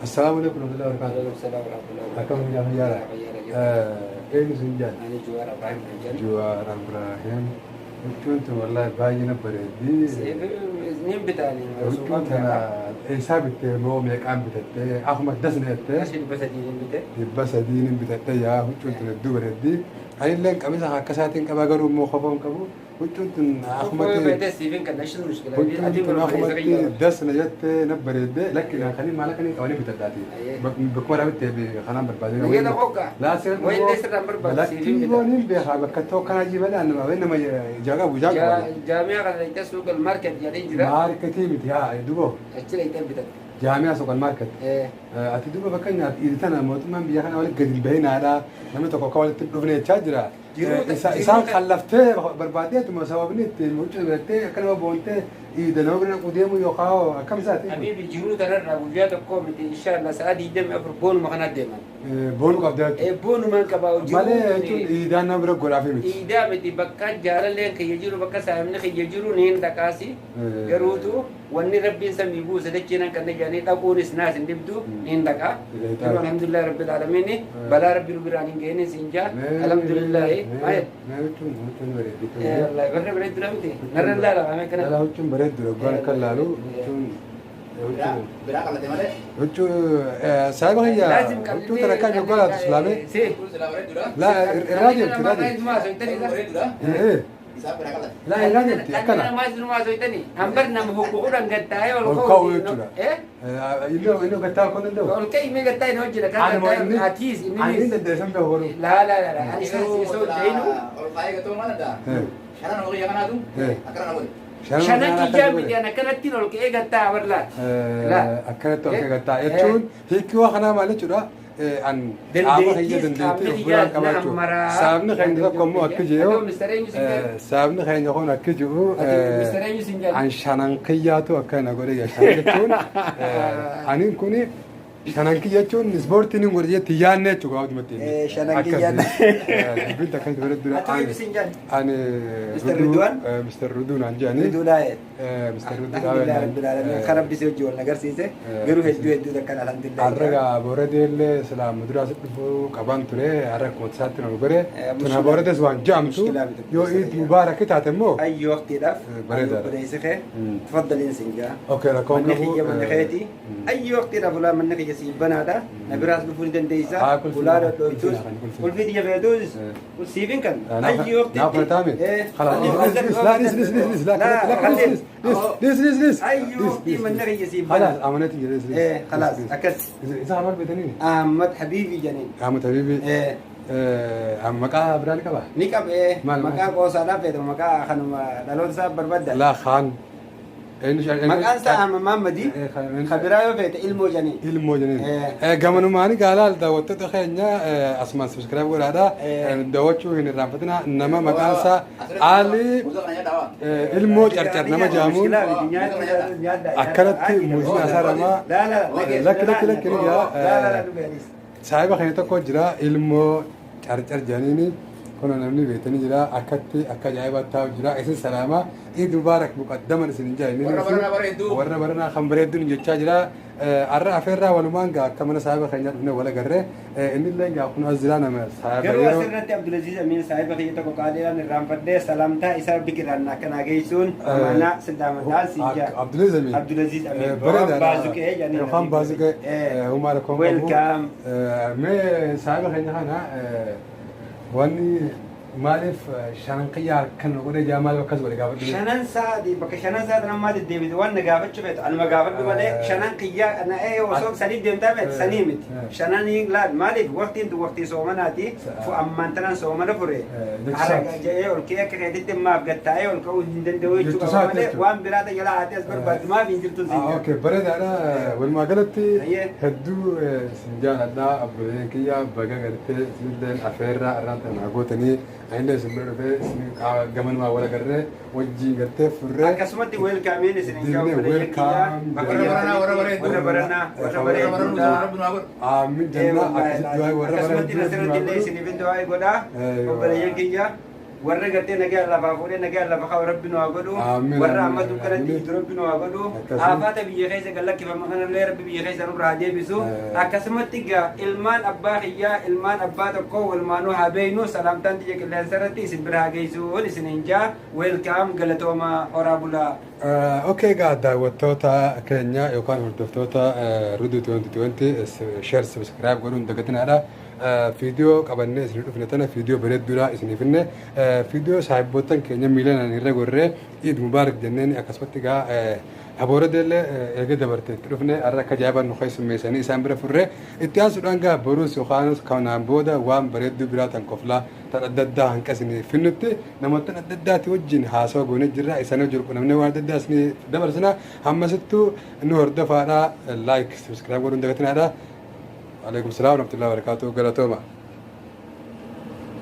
Assalaamu alaikum warahmatullahi wabarakatuh. Alaikum salaam warahmatullahi wabarakatuh. Akkam jirtu fayyaadha? Fayyaadha. Eenyu sin jaan? Ani Jawaar Ibrahim kan jedhu. Jawaar Ibrahim. Huccuun tun wallaahi baay'ee na bareeddi. Niin bitaani. Huccuun tana eessaa bittee moo meeqaan bitattee? Akkuma dasna jettee? Asii 300 bite. 300 bitattee yaa huccuun tun hedduu bareeddi. Anillee qamisa akka isaatiin qaba garuu immoo kofoon qabu. Huccuun tun Akkuma beekte siifin kan nashin mushkila. Huccuun tun akkumatti dasna jettee na bareedde lakkinaan kan maal akka inni qabanii bitadhaati. Bakkuma irraa bittee kanaan barbaadee. Nagee qoqa. Laasira Wayillee sirraan barbaadu siifin Lakkii bita. booniin beekaa bakka tokko kana jibalee nama ijaa qabu ijaa qabu. Jaamiyaa kana dhaqxee suuqal market jedhee jira. Maarketii miti haa duboo Achi dhaqxee bitatte. jaamiyaa suuqal maarket. Ati duba fakkeenyaaf dhiirri tana mootummaan biyya kana walitti gadi bahinaadha. Namni tokko akka walitti hin dhufne jechaa jira. Isaan kallaftee barbaaddeetuma sababni ittiin huccuu bitattee akka nama boontee dhiida nama bira dhaquu deemu yookaan akkam isaati. Habiibi jiruu tanarraa guyyaa tokko miti inshaalla sa'a 24 boonuma kana deeman. Boonuu qabda jechuudha. Boonumaan qabaa Malee jechuun dhiidaan nama bira godhaafii miti. Iidaa miti bakka jaalalleen kiyya jiru bakka saahibni kiyya jiru niin dhaqaasi. Garuutu wanni rabbiin samii buuse dacheen kan jedhanii dhaquunis naas hin dhibdu niin dhaqa. Garuu alhamdulillah rabbil aalamiin balaa rabbi nu biraan hin geenye siin jaa alhamdulillah. Mee huccuun huccuun bareeddi. Barra bareeddu miti narra laala maamee kana. Lala huccuun bareeddu dhuggaan akka laalu huccuun. Biraa qalate malee. Huccuu saayiba kiyya huccuu tana akka yoggaa laatu islaamee. Kun silaa bareedduudha. Laa irraa deemti irraa deemti. Bareedduudha. Isaa biraa qalate. Laa irraa deemti akkana. Hambar nama hukkuudhaan gattaa'ee ol Ol ka'u jechuudha. Inni gattaa ol ka'uu danda'u. Ol ka'ii mee gattaa'ee hin hojjeta Ani kan inni atiis ani inni inni dandeessan beeku godhu. laa laa laa ani isoo ta'inu Ol kaayee gatoo maal addaa? Shanan horii kanaatu akkana na godhe. Shanan kiyyaa miti an akkanattiin ol ka'ee gattaa barlaa. Akkanatti ol ka'ee gattaa jechuun hiikii waa kanaa maal jechuudha? An qaama kiyya dandeettii of biraan qabaachuu. Saabni keenya tokko immoo akka jiru saabni keenya kun akka jiru an shanan kiyyaatu akkana godhe shanan jechuun aniin kuni shanan kiyya jechuun ispoortiin hin godhe jetti yaadne jechuudha gabaabumatti. Shanan kiyyaan. Dubbiin takka itti bareeddudha. Ani Mr. Ridwan? Mr. Riduu naan jedhanii. Riduu laa'e. Mr. Riduu Alhamdulillah rabbil alamin. Kan rabbi si hojii wal agarsiise. Garuu hedduu hedduu takkan alhamdulillah. Har'a booradee illee silaam muduraa si dhufuu qaban ture har'a akkuma isaatti nama gore. Tuna booradees waan jedhamtu yoo iid mubaarak taate immoo. Ayyi waqtiidhaaf. Bareedaadha. Obboleessi kee. Tafaddaliin siin jaa. Okay rakkoon Manni qabu. kiyya manni keeti. Ayyi waqtiidhaaf ulaa manni kiyya siif banaadha. Na biraas dhufuu ni dandeessa. Ulaa dhodhooytuus. Ulfii xiyya feetuus. Siifin kan. Ayyi waqtiitti. Naa fudhataame. Kalaas. Laa dhis dhis dhis dhis laa laa dhis dhis dhis dhis dhis. Ayyi waqtii manni kiyya siif banaadha. Kalaas amaneetiin jedhee dhis dhis. Kalaas akkas. Isa hamal beetanii? Ahmad Habibi jedhaniin. Ahmad Habibi. Maqaa biraa ni qabaa? Ni qabee maqaa qoosaadhaaf fayyadamu maqaa kanuma dhaloota isaa barbaadda. Laa kaan. Maqaan isaa Ahmad Mahammadii kan biraa yoo feete ilmoo jedhaniin. Ilmoo jedhaniin. Gamanumaani gaalaal daawwattoota keenya asumaan subscribe godhaadha. Daawwachuu hin irraanfatina nama maqaan isaa Alii ilmoo carcar nama jaamuun akkanatti muuziin asaramaa lakki lakki lakki ni gaa saahiba keenya tokko jira ilmoo carcar jedhaniini kun namni beektanii jira akkatti akka ajaa'ibaatti taa'u jira isin salaamaa iid mubaarak muqaddaman isin hin jaa warra baranaa kan bareedduun jechaa jira Har'a afeerraa walumaan gaa akka mana saahiba keenyaa dhufnee wal agarree inni illee gaa kun as jira nama saahiba Garuu yeroo asirratti Abdulaziz Amiin saahiba kiyya tokko qaaliidhaan irraanfadhee salaamtaa isaa biqilaan akkanaa geessuun amaanaa silaamadhaan siin jaa. Abdulaziz Amiin. Abdulaziz Amiin. Bareedaadha. Baazuqee jedhanii. Yookaan baazuqee humaa rakkoon qabu. Welcome. Mee saahiba keenya kana wanni maaliif shanan kiyya harkan godhee jaa maaliif akkas godhe gaafadhu. Shanan sa'aatii bakka shanan sa'aatii ammaa deddeebite waan na gaafachuu feetu anuma gaafadhu malee shanan kiyyaa na ee osoo sanii deemtaa feetu sanii miti. Shanan laal maaliif waqtiin tun waqtii soomanaati fu ammaan tanan soomana fure. Har'a jedhee ol ka'ee akka keetitti maaf gattaa'ee ol ka'uu hin danda'u jechuu qaba malee waan biraa tajaajila haati as barbaaddu maaf hin jirtu siin jaa. Okay bareedaadha walumaa galatti hedduu sin jaaladha abboleen kiyya baga gartee isinilleen afeerraa irraan tanaa gootanii anillee isin bira dhufee isin gamanumaa wal agarree wajjiin gartee furree. Akkasumatti weelkaamiin isin hin Deemnee welcome Warra baranaa warra baranaa warra bareedduudha. Aamin jennaa akkasitti du'aa warra Akkasumatti bareedduu asirratti illee isiniif du'aa godhaa obboleeyyan kiyya. Warra gartee nagaa lafaa fuudhee nagaa lafa kaa'u Rabbi nu haa godhu. Amiin, Warra amiin, amma dukkanatti amiin. jiru Rabbi nu haa godhu. Akkasuma. Aafaata biyya keessa gad lakkifama kanallee Rabbi biyya keessa nurraa haa deebisu. Akkasumatti gaa ilmaan abbaa kiyyaa, ilmaan abbaa tokkoo walumaanuu haa beeynu. Salaamtaan tiyya qilleensa irratti isin bira haa geessuun isiniin jaa. Welcome, galatooma, horaa bulaa. Okay, egaa daawwattoota keenya yookaan hordoftoota Ruduu 2020, share, subscribe godhuun dagatinaadha. Viidiyoo qabannee isinii dhufne tana viidiyoo bareedduudha isinii finne. Viidiyoo saahibboottan keenya miilanaan irra gorree Iid Mubaarak jenneen. Akkasumatti egaa abooradeellee eega dabarte itti dhufne. Har'a akka ajaa'ibaan nu keessummeessanii isaan bira furre. Itti aansuudhaan gaa boruus yookaan kanaan booda waan bareedduu biraa tan koflaa tan adda addaa hanqa isinii finnutti namoota adda addaati wajjin haasawa goonee jirra. Isaan wajjin qunnamnee waan adda addaa isinii dabarsina. Hammasittuu nu hordofaadha. Like, subscribe godhuun dagatinaadha. Alaikum salaam warahmatullahi wabarakatuh. Galatooma.